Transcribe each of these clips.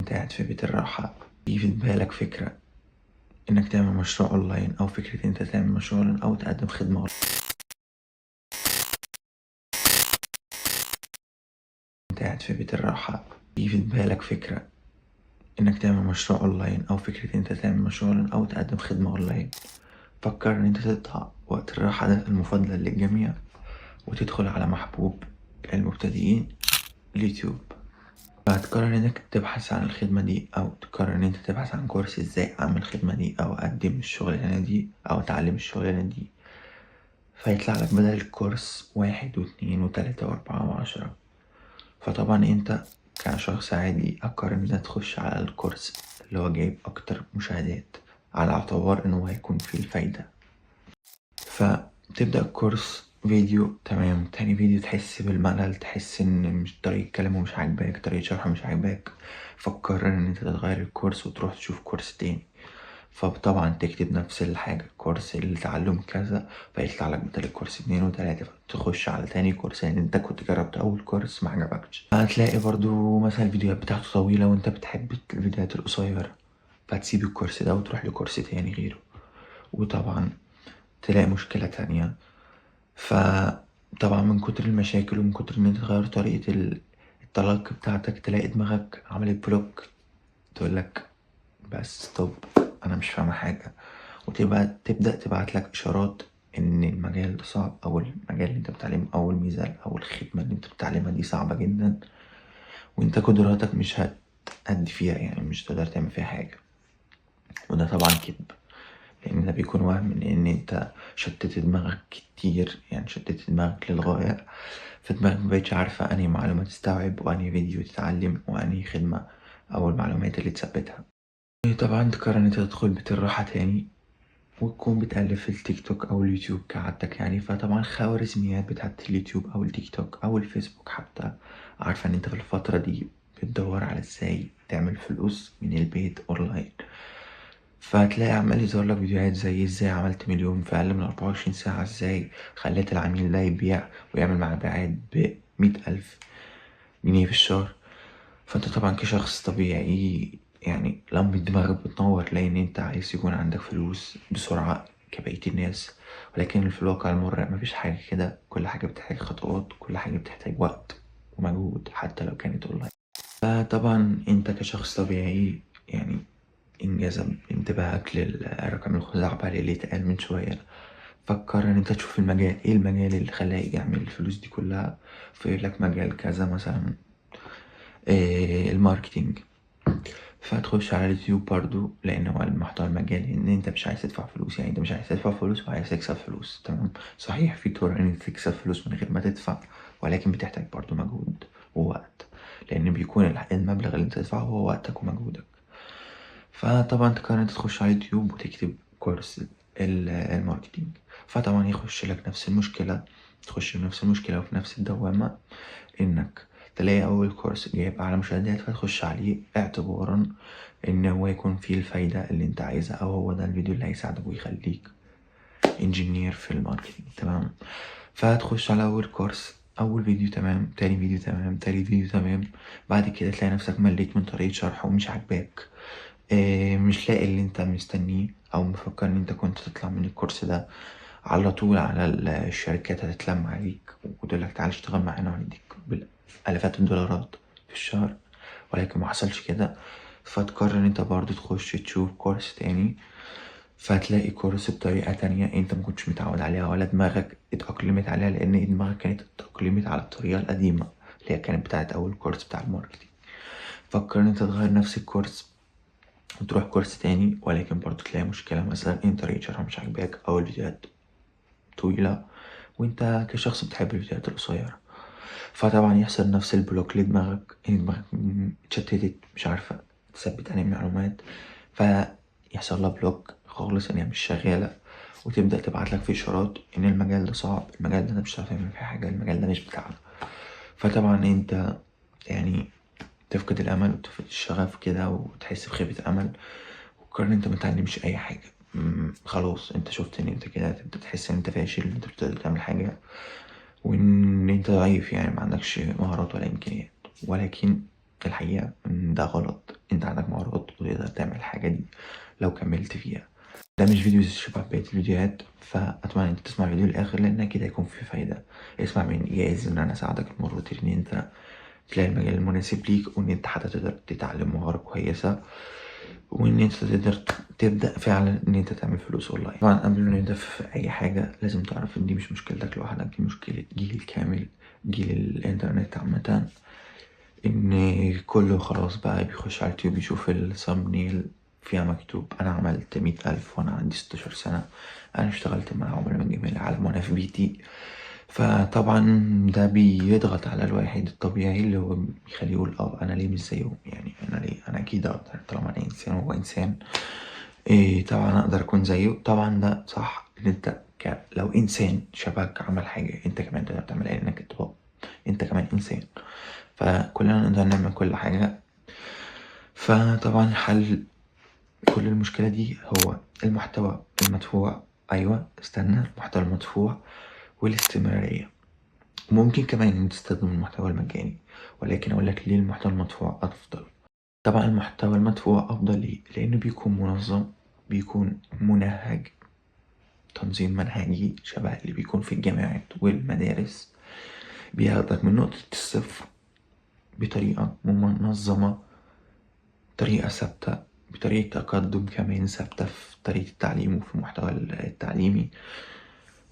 وانت قاعد في بيت الراحة يجي في بالك فكرة انك تعمل مشروع اونلاين، او فكرة انت تعمل مشروع اونلاين او تقدم خدمة اونلاين. انت قاعد في بيت الراحة يجي في بالك فكرة انك تعمل مشروع اونلاين، او فكرة انت تعمل مشروع اونلاين او تقدم خدمة اونلاين. فكر ان انت تقطع وقت الراحة ده المفضل للجميع وتدخل على محبوب المبتدئين اليوتيوب. فهتقرر انك تبحث عن الخدمة دي، او تقرر ان انت تبحث عن كورس ازاي اعمل الخدمة دي، او اقدم الشغلانة دي، او اتعلم الشغلانة دي. فيطلع لك بدل الكورس 1 و2 و3 و4 و10. فطبعا انت كشخص عادي هتقرر ان انت تخش على الكورس اللي هو جايب اكتر مشاهدات، على اعتبار انه هيكون فيه الفايدة. فتبدأ الكورس فيديو تمام، تاني فيديو تحس بالملل، تحس ان مش طريقة كلامه مش عاجباك، طريقة شرحه مش عاجباك، فكر ان انت تغير الكورس وتروح تشوف كورس تاني. فطبعا تكتب نفس الحاجة، كورس التعلم كذا، فيطلع لك بدل الكورس 2 و3، فتخش على تاني كورس لان انت كنت جربت اول كورس ما عجبكش. هتلاقي برضو مثلا الفيديوهات بتاعته طويلة وانت بتحب الفيديوهات القصيرة، فتسيب الكورس ده وتروح لكورس تاني غيره، وطبعا تلاقي مشكلة تانية. فطبعا من كتر المشاكل ومن كتر ان انت تغير طريقة التلقي بتاعتك، تلاقي دماغك عملت block، تقولك بس طب انا مش فاهمة حاجة، وتبقى تبدأ تبعت لك اشارات ان المجال ده صعب، او المجال اللي انت بتعلمه، او الميزة او الخدمة اللي انت بتعلمها دي صعبة جدا، وانت قدراتك مش هتأدي فيها، يعني مش تقدر تعمل فيها حاجة. وده طبعا كذب، لان ده بيكون وهم، لان انت شتت دماغك كتير، يعني شتت دماغك للغاية، فدماغك مبقتش عارفة انهي معلومة تستوعب، وانهي فيديو تتعلم، وانهي خدمة او المعلومات اللي تثبتها. طبعا تقرر ان انت تدخل بيت الراحة تاني وتكون بتقلب في التيك توك او اليوتيوب كعادتك يعني. فطبعا خوارزميات بتاعت اليوتيوب او التيك توك او الفيسبوك حتى عارفة ان انت في الفترة دي بتدور على ازاي تعمل فلوس من البيت اونلاين، فهتلاقي عمال يظهر لك فيديوهات زي ازاي عملت مليون في اقل من 24 ساعة، ازاي خليت العميل ده يبيع ويعمل مع مبيعات ب100,000 جنيه في الشهر. فانت طبعا كشخص طبيعي يعني لما دماغك بتنور، لان انت عايز يكون عندك فلوس بسرعة كبقية الناس، ولكن في الواقع المر مفيش حاجة كده، كل حاجة بتحتاج خطوات، كل حاجة بتحتاج وقت ومجهود حتى لو كانت اونلاين. فطبعا انت كشخص طبيعي يعني انجذب انتباهك للرقم الخزعبلي اللي اتقال من شوية، فكر ان انت تشوف المجال، ايه المجال اللي خلاه يعمل الفلوس دي كلها، فيقول لك مجال كذا مثلا، إيه ال marketing. فتخش على اليوتيوب برضو لان هو المحتوى المجاني، ان انت مش عايز تدفع فلوس، يعني انت مش عايز تدفع فلوس وعايز تكسب فلوس، تمام. صحيح في طرق ان انت تكسب فلوس من غير ما تدفع، ولكن بتحتاج برضو مجهود ووقت، لان بيكون المبلغ اللي انت تدفعه هو وقتك ومجهودك. فطبعا تقرر انت تخش على اليوتيوب وتكتب كورس ال marketing، فطبعا يخش لك نفس المشكلة، تخش في نفس المشكلة وفي نفس الدوامة، انك تلاقي اول كورس جايب اعلى مشاهدات فتخش عليه اعتبارا ان هو يكون فيه الفايدة اللي انت عايزها، او هو ده الفيديو اللي هيساعدك ويخليك engineer في ال marketing، تمام. فتخش على اول كورس، اول فيديو تمام، تاني فيديو تمام، تالت فيديو تمام، بعد كده تلاقي نفسك مليت من طريقة شرحه ومش عاجباك، مش لاقي اللي انت مستنيه، او مفكر ان انت كنت تطلع من الكورس ده على طول على الشركات هتتلم عليك وتقول لك تعال اشتغل معانا وهنديك بالالافات الدولارات في الشهر، ولكن ما حصلش كده. فتقرر ان انت برضو تخش تشوف كورس تاني، فتلاقي كورس بطريقة تانية انت ما كنتش متعود عليها ولا دماغك اتأقلمت عليها، لان دماغك كانت اتأقلمت على الطريقة القديمة اللي هي كانت بتاعت اول كورس بتاع ال marketing. فكر ان انت تغير نفس الكورس وتروح كورس تاني، ولكن برضو تلاقي مشكلة، مثلا ان طريقة شرحه مش عاجباك او الفيديوهات طويلة وانت كشخص بتحب الفيديوهات القصيرة، فطبعا يحصل نفس ال block لدماغك، ان دماغك اتشتتت مش عارفة تثبت عليه معلومات، فيحصل لها block خالص ان هي مش شغالة، وتبدأ تبعت لك في اشارات ان المجال ده صعب، المجال ده انت مش هتعرف تعمل فيه حاجة، المجال ده مش بتاعنا. فطبعا انت يعني تفقد الامل وتفقد الشغف كده وتحس بخيبة امل، وتقرر ان انت ما تعلمش اي حاجة، خلاص انت شفت ان انت كده تبدأ تحس ان انت فاشل، ان انت مش بتقدر تعمل حاجة، وان انت ضعيف، يعني ما عندكش مهارات ولا امكانيات. ولكن الحقيقة إن ده غلط. انت عندك مهارات وتقدر تعمل الحاجة دي لو كملت فيها. ده مش فيديو شبه بقية الفيديوهات، فأتمنى انت تسمع الفيديو للآخر لأن أكيد هيكون فيه فايدة. اسمع مني، جاهز إن أنا أساعدك المرة دي إن انت تلاقي المجال المناسب ليك، وإن انت حتى تقدر تتعلم مهارة كويسة، وإن انت تقدر تبدأ فعلا إن انت تعمل فلوس أونلاين. طبعا قبل ما نبدأ في أي حاجة لازم تعرف إن دي مش مشكلتك لوحدك، دي مشكلة جيل كامل، جيل الإنترنت عامة، إن كله خلاص بقى بيخش على اليوتيوب يشوف ال thumbnail فيها مكتوب أنا عملت 100,000 وأنا عندي 16 سنة، أنا اشتغلت مع عملاء من جميع العالم وأنا في بيتي. فطبعا ده بيضغط على الواحد الطبيعي اللي هو بيخليه يقول أنا ليه مش زيهم، يعني أنا ليه، أنا أكيد أقدر طالما أنا إنسان وهو إنسان، طبعا أقدر أكون زيه. طبعا ده صح، إن أنت لو إنسان شبهك عمل حاجة أنت كمان تقدر تعملها، لأنك أنت كمان إنسان، فكلنا نقدر نعمل كل حاجة. فطبعا حل كل المشكلة دي هو المحتوى المدفوع. أيوة استنى، المحتوى المدفوع والاستمرارية. ممكن كمان إن تستخدم المحتوى المجاني، ولكن أقول لك ليه المحتوى المدفوع أفضل. طبعا المحتوى المدفوع أفضل ليه؟ لأنه بيكون منظم، بيكون منهج، تنظيم منهجي شبه اللي بيكون في الجامعات والمدارس، بياخدك من نقطة الصفر بطريقة منظمة، طريقة ثابتة، بطريقة تقدم كمان ثابتة في طريقة التعليم وفي المحتوى التعليمي،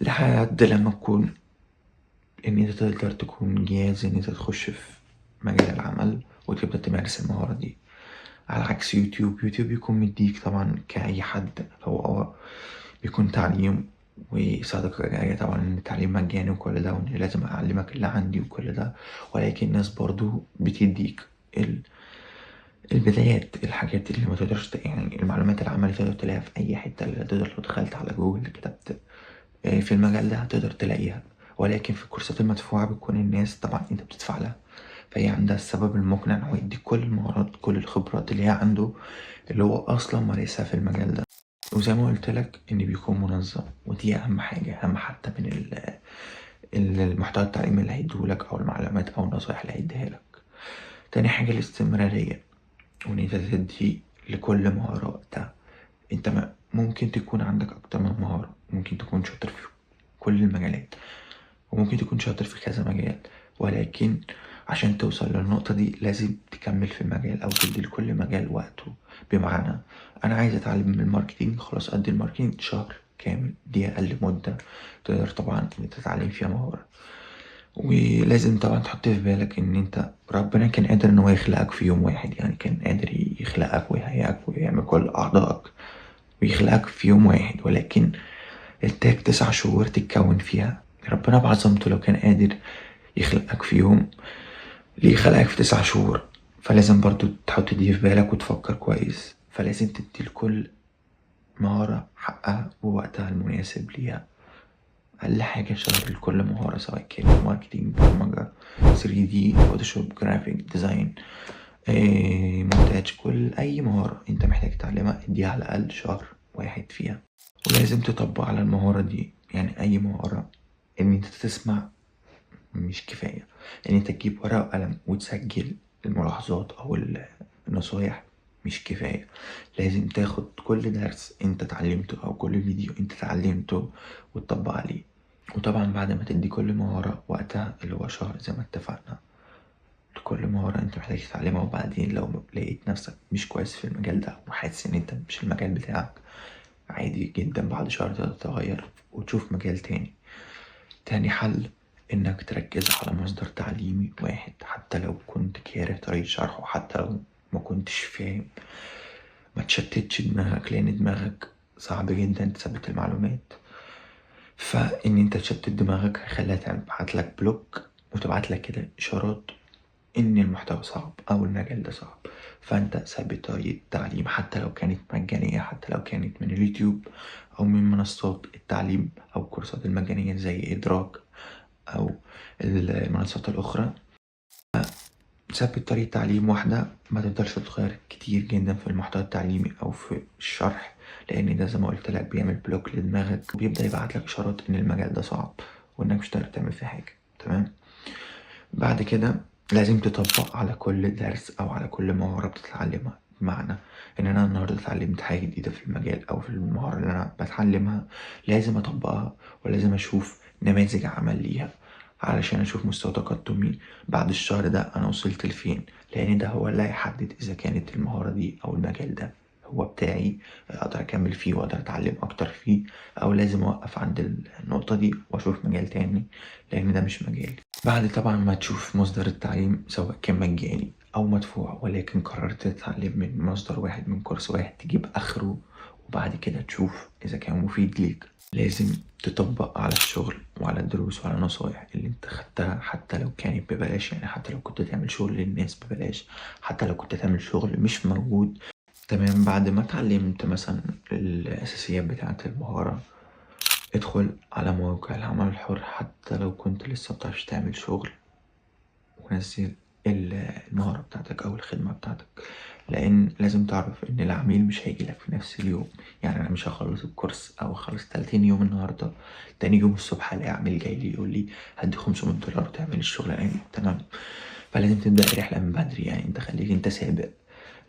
لحد لما تكون إن أنت تقدر تكون جاهز إن أنت تخش في مجال العمل وتبدأ تمارس المهارة دي. على عكس يوتيوب، يوتيوب بيكون مديك طبعا كأي حد هو بيكون تعليم وصدقة جارية، طبعا إن التعليم مجاني وكل ده، وإن لازم أعلمك اللي عندي وكل ده، ولكن الناس برضو بتديك البدايات، الحاجات اللي ما تقدرش يعني المعلومات العامة اللي تقدر تلاقيها في أي حتة، اللي تقدر لو دخلت على جوجل كتبت في المجال ده هتقدر تلاقيها. ولكن في الكورسات المدفوعة بتكون الناس طبعا انت بتدفع لها، فهي عندها السبب المقنع ان هو يديك كل المهارات، كل الخبرات اللي هي عنده، اللي هو اصلا مارسها في المجال ده. وزي ما قلت لك ان بيكون منظم، ودي اهم حاجة، اهم حتى من المحتوى التعليمي اللي هيديهولك او المعلومات او النصائح اللي هيديها لك. تاني حاجة الاستمرارية، وان انت تدي لكل مهارة وقتها. انت ممكن تكون عندك اكتر من مهارة، ممكن تكون شاطر في كل المجالات، وممكن تكون شاطر في كذا مجال، ولكن عشان توصل للنقطة دي لازم تكمل في المجال أو تدي لكل مجال وقته. بمعنى أنا عايز أتعلم من ال marketing، خلاص أدي ال marketing شهر كامل، دي أقل مدة تقدر طبعا إن تتعلم فيها مهارة. ولازم طبعا تحط في بالك إن أنت ربنا كان قادر إن هو يخلقك في يوم واحد، يعني كان قادر يخلقك ويهيئك ويعمل كل أعضائك ويخلقك في يوم واحد، ولكن اداك 9 شهور تتكون فيها. ربنا بعظمته لو كان قادر يخلقك في يوم، ليه خلقك في 9 شهور؟ فلازم برضو تحط دي في بالك وتفكر كويس. فلازم تدي لكل مهارة حقها ووقتها المناسب ليها. أقل حاجة شهر لكل مهارة، سواء كانت marketing، برمجة، 3D، Photoshop، graphic design، مونتاج، كل أي مهارة أنت محتاج تتعلمها اديها على الأقل شهر واحد فيها. ولازم تطبق على المهارة دي، يعني أي مهارة إن أنت تسمع مش كفاية، إن أنت تجيب ورقة وقلم وتسجل الملاحظات أو النصايح مش كفاية. لازم تاخد كل درس أنت اتعلمته أو كل فيديو أنت اتعلمته وتطبق عليه. وطبعا بعد ما تدي كل مهارة وقتها اللي هو شهر زي ما اتفقنا لكل مهارة أنت محتاج تتعلمها، وبعدين لو لقيت نفسك مش كويس في المجال ده وحاسس إن أنت مش المجال بتاعك، عادي جدا بعد شهر تقدر تغير وتشوف مجال تاني. تاني حل إنك تركز على مصدر تعليمي واحد، حتى لو كنت كاره طريقة شرحه، حتى لو ما كنتش فاهم، ما تشتتش دماغك، لأن دماغك صعب جدا تثبت المعلومات. فإن أنت تشتت دماغك هيخليها تبعت لك block وتبعت لك كده إشارات إن المحتوى صعب أو المجال ده صعب. فأنت ثبت طريقة تعليم حتى لو كانت مجانية، حتى لو كانت من اليوتيوب أو من منصات التعليم أو الكورسات المجانية زي إدراك أو المنصات الأخرى. ثبت طريقة تعليم واحدة، ما تقدرش تغير كتير جدا في المحتوى التعليمي أو في الشرح، لأن ده زي ما قلت لك بيعمل block لدماغك وبيبدأ يبعت لك إشارات إن المجال ده صعب وإنك مش هتقدر تعمل فيه حاجة. تمام. بعد كده لازم تطبق على كل درس أو على كل مهارة بتتعلمها. بمعنى إن أنا النهاردة اتعلمت حاجة جديدة في المجال أو في المهارة اللي أنا بتعلمها، لازم أطبقها ولازم أشوف نماذج عمل ليها علشان أشوف مستوى تقدمي بعد الشهر ده أنا وصلت لفين، لأن ده هو اللي هيحدد إذا كانت المهارة دي أو المجال ده هو بتاعي أقدر أكمل فيه وأقدر أتعلم أكتر فيه، أو لازم أوقف عند النقطة دي وأشوف مجال تاني لأن ده مش مجالي. بعد طبعا ما تشوف مصدر التعليم سواء كان مجاني أو مدفوع، ولكن قررت تتعلم من مصدر واحد، من كورس واحد، تجيب آخره وبعد كده تشوف إذا كان مفيد ليك. لازم تطبق على الشغل وعلى الدروس وعلى النصايح اللي انت خدتها، حتى لو كانت ببلاش. يعني حتى لو كنت تعمل شغل للناس ببلاش، حتى لو كنت تعمل شغل مش موجود. تمام. بعد ما اتعلمت مثلا الأساسيات بتاعة المهارة، ادخل على مواقع العمل الحر حتى لو كنت لسه مبتعرفش تعمل شغل، ونزل المهارة بتاعتك أو الخدمة بتاعتك، لأن لازم تعرف إن العميل مش هيجيلك في نفس اليوم. يعني أنا مش هخلص الكورس أو أخلص 30 يوم النهاردة، تاني يوم الصبح ألاقي عميل جاي لي يقول لي هدي $500 وتعمل الشغلانة دي. تمام. فلازم تبدأ الرحلة من بدري، يعني أنت خليك أنت سابق.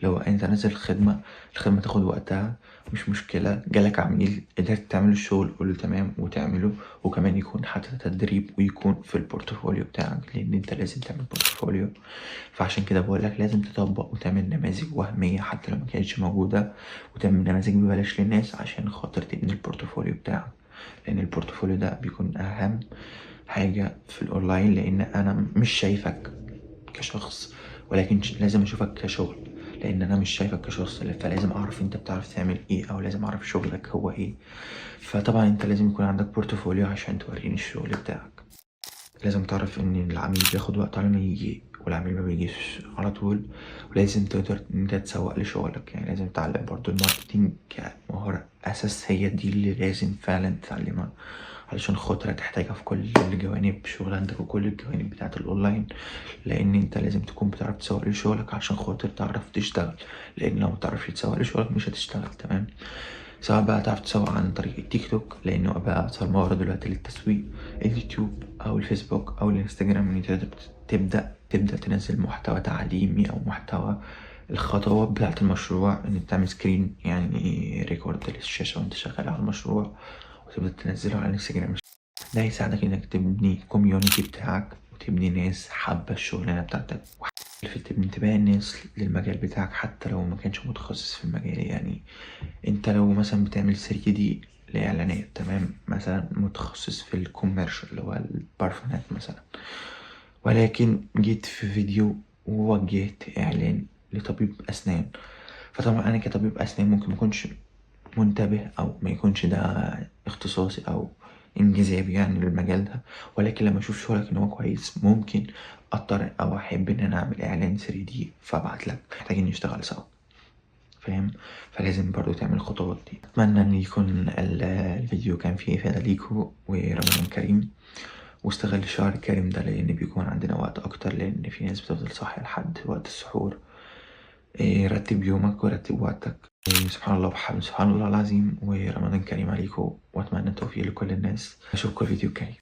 لو أنت نازل الخدمة، الخدمة تاخد وقتها مش مشكلة، جالك عميل قدرت تعمل الشغل قول له تمام وتعمله، وكمان يكون حتى تدريب ويكون في ال portfolio بتاعك، لأن أنت لازم تعمل portfolio. فعشان كده بقولك لازم تطبق وتعمل نماذج وهمية حتى لو ما كانتش موجودة، وتعمل نماذج ببلاش للناس عشان خاطر تبني ال portfolio بتاعك، لأن ال portfolio ده بيكون أهم حاجة في الأونلاين. لأن أنا مش شايفك كشخص، ولكن لازم أشوفك كشغل، لان انا مش شايفك كشخص، فلازم اعرف انت بتعرف تعمل ايه، او لازم اعرف شغلك هو ايه. فطبعا انت لازم يكون عندك portfolio عشان توريني الشغل بتاعك. لازم تعرف ان العميل بياخد وقت على ما يجي، والعميل ما بيجيش على طول، ولازم تقدر ان انت تسوق لشغلك. يعني لازم تتعلم برضو ال marketing كمهارة اساس، هي دي اللي لازم فعلا تتعلمها علشان خاطر هتحتاجها في كل الجوانب شغلانتك وكل الجوانب بتاعت الاونلاين. لان انت لازم تكون بتعرف تسوق لشغلك عشان خاطر تعرف تشتغل، لان لو متعرفش تسوق لشغلك مش هتشتغل. تمام. سواء بقى تعرف تسوق عن طريق التيك توك، لانه بقى اصلا مهارة دلوقتي للتسويق، اليوتيوب او الفيسبوك او الانستجرام، ان انت تبدأ تنزل محتوى تعليمي او محتوى الخطوات بتاعة المشروع، ان تعمل screen يعني record للشاشة وانت شغال على المشروع وتبدأ تنزله على الانستجرام. ده هيساعدك انك تبني community بتاعك وتبني ناس حابة الشغلانة بتاعتك، وتلفت انتباه الناس للمجال بتاعك حتى لو ما كانش متخصص في المجال. يعني انت لو مثلا بتعمل 3D لإعلانات، تمام، مثلا متخصص في ال commercial اللي هو البارفانات مثلا، ولكن جيت في فيديو ووجهت إعلان لطبيب أسنان، فطبعا أنا كطبيب أسنان ممكن مكنش منتبه أو ما يكونش ده اختصاصي أو انجذابي يعني للمجال ده، ولكن لما أشوف شغلك إن هو كويس ممكن أضطر أو أحب إن أنا أعمل إعلان 3D فأبعت لك، محتاجين نشتغل سوا، فاهم؟ فلازم برضو تعمل الخطوات دي. أتمنى إن يكون الفيديو كان فيه إفادة ليكو، ورمضان كريم، واستغل الشهر الكريم ده لأن بيكون عندنا وقت أكتر، لأن في ناس بتفضل صاحية لحد وقت السحور. رتب يومك ورتب وقتك. سبحان الله وبحمده، سبحان الله العظيم، ورمضان كريم عليكم، وأتمنى التوفيق لكل الناس. أشوفكم الفيديو الجاي.